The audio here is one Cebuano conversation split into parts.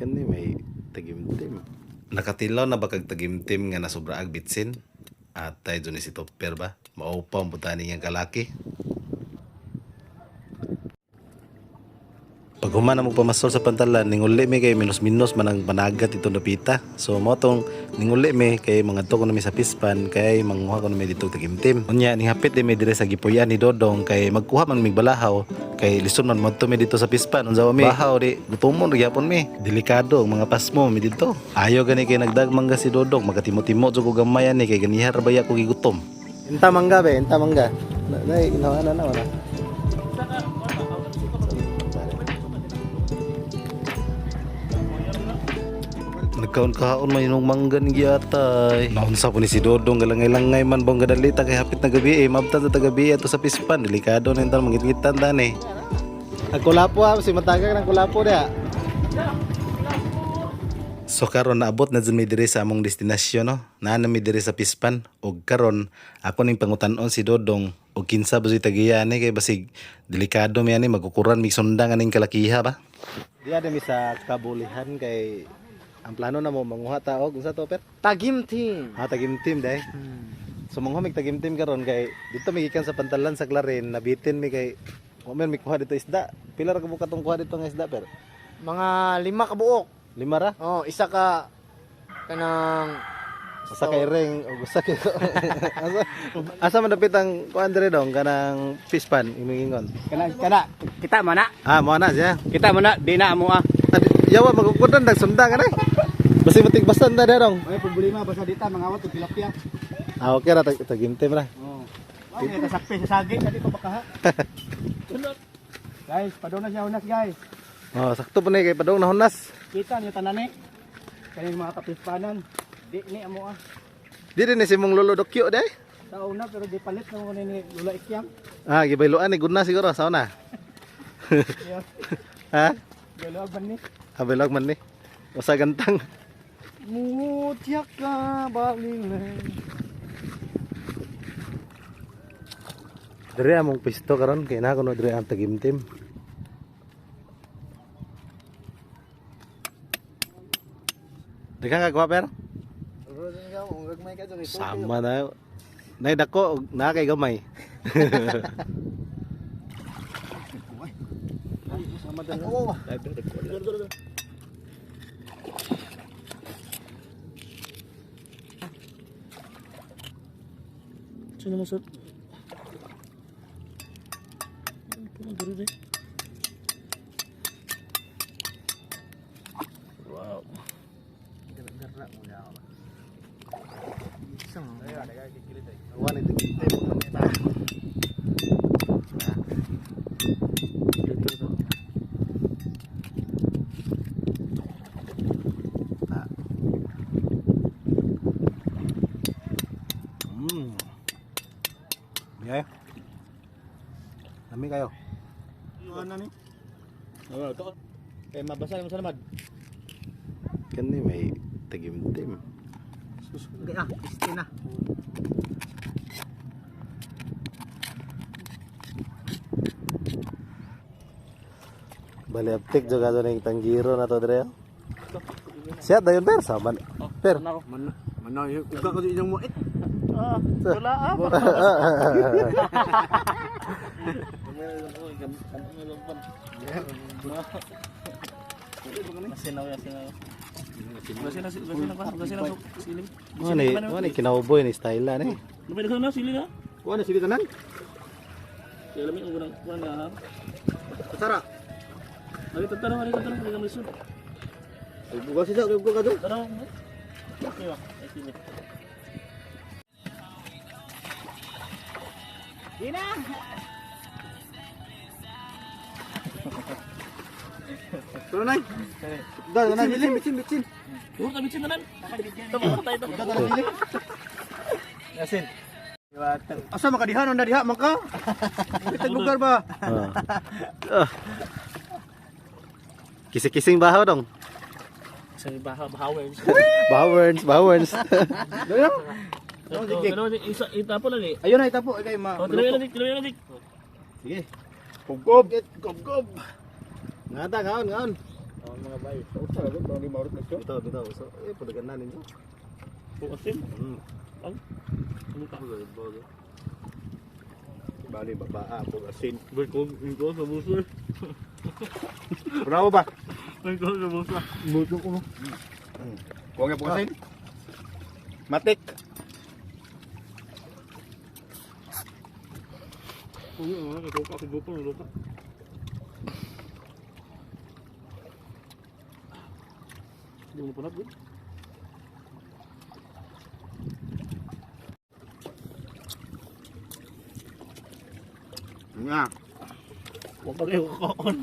Kani may tagimtim. Nakatilaw na ba kag tagimtim nga nasobra ag bitsin? Atay dun ni si Topper ba? Maupaw ang butani niyang kalaki. Pag human na magpamasol sa pantalan, ninguli mi kay minus-minus man ang panagat ito napita. So mo tong ninguli mi kay mga to ko mi sa pispan kay manguha ko mi dito tagimtim. Unya ning hapit di mi dire sa gipuyan ni Dodong kay magkuha man mig balahaw kay lison man modto mi dito sa pispan, unsa mi bahaw di gutomon ra gyapon mi. Delikado ang mga pasmo mi dito. Ayo gani kay nagdagmangga si Dodong, makatimo-timo jud ko gamay ani kay ganihar ra baya ko gigutom. Inta mangga be, inta mangga. Na na na na na. Nagkaon-kaon man yung mangga ni giatay. Naunsa po ni si Dodong galangay-langay man bang gadalita kay hapit na gabi eh. Mabtan sa tagabi ato sa pispan. Delikado na yung tanong mangitngitan tan eh. Ang kulapo ha, si mataga ng kulapo dia. So karon naabot na jud mi diri sa among destinasyon, no. Naa na mi diri sa pispan og karon ako ning pangutan-on si Dodong og kinsa ba si tagiya ni kay basig delikado mi ani magkukuran mig sundang aning kalakiha ba. Diya mi sa kabulihan kay ang plano na mo manguha ta og unsa to, per? Tagimtim. Ha, tagimtim day. So manguha mig tagimtim karon kay dito mi gikan sa pantalan sa Clarin, nabitin mi kay wa man mi kuha dito isda. Pila ra ka buka tong kuha dito nga isda, per? Mga lima ka buok. Lima ra? Oh, isa ka kanang Usa kay ring og usa kay asa man dapit ang kuan dire dong kanang fish pan imingingon. Kana kana kita man na. Ah, mo na siya. Kita man na di na mo ah. Ah, yawa magkukudan dag sundang ani. Basi matigbasan ta dong. May problema basta dita mangawat og tilapia. Ah, okay ra tagimtim ra. Oh. Ay, tasakpe sa saging dali pa baka. Guys, padung na siya unas, guys. Oh, sakto po ni kay padung na hunas. Kita niyo tanan ni. Kaning mga kapispanan. Di ni amo ah. Di din ni si mong lolo dokyo day. Sa una pero di palit na mo ni Lula Ikyang. Ah, gibayloan ni gudna siguro sa una. Yeah. Ha? Galo ban ni. Abilog man ni. Usa gantang. Mutya ka balile. Dire among pisto karon kay na kuno dire ang tagimtim. Dika ka kuha, per? Sama na. Nay dako og naa kay gamay. Sino mo sir? Wow. Awan ni tagimtim. Okay. Lami kayo. Ano ni? Kay mabasa mo sa lamad. Kani may tagimtim. Okay ah, iste na. Bali aptik juga to ning tanggiro na to dre. Siya dayon, per sama. Per. Man man uga ko inyong muit. Ah, wala ah. Mo ni kinauboy ni style ni. Kuha na sili tanan. Tara. Buka sila, buka ka doon. Tara nay. Dal, nay, bitsin, bitsin, bitsin. Yasin. Asa makadiha no diha man ka? Kitag lugar ba? Ah. Ah. Kising-kising bahaw dong. Bahawerns, bahawerns. Ayun na itapo kay ma. Sige. Gob gob gob gob. Ngata ngaon ngaon. Ang mga bay. Usa ra gud di maurot na siya. Bitaw, bitaw. So, eh, padagan na ninyo. Pukasin. Mm. Ang. Ano ka? Bali babaa po asin. Biko, biko sa buso. Bravo ba? Biko sa buso. Buto ko. Kuha nga po asin. Matik. Oo, katuka sa buko, luka. Hindi mo panat, bro. Nga. Huwag pa kayo kakaon.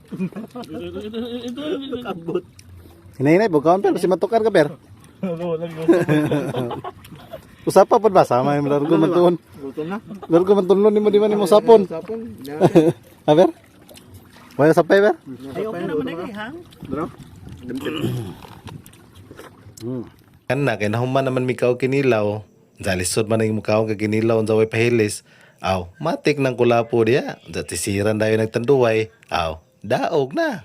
Ito, ito, ito, ito, ito. Kabot. Hinay-hinay, bukaon pero si matukar ka per. Ano, lagi ko. Usapa pod ba sama yung largo man tuon. Gutom na. Largo man tunlon nimo di man nimo usapon. Sapon. Ha ber? Wala sapay ber? Ay, okay naman na kay hang. Bro. Kana kay nahuman naman mi kaog kinilaw. Unsa lisod man ang mukaon kag kinilaw unsa way pahilis. Aw, matik nang kulapo diya. Unsa tisiran dayon nagtanduway. Aw, daog na.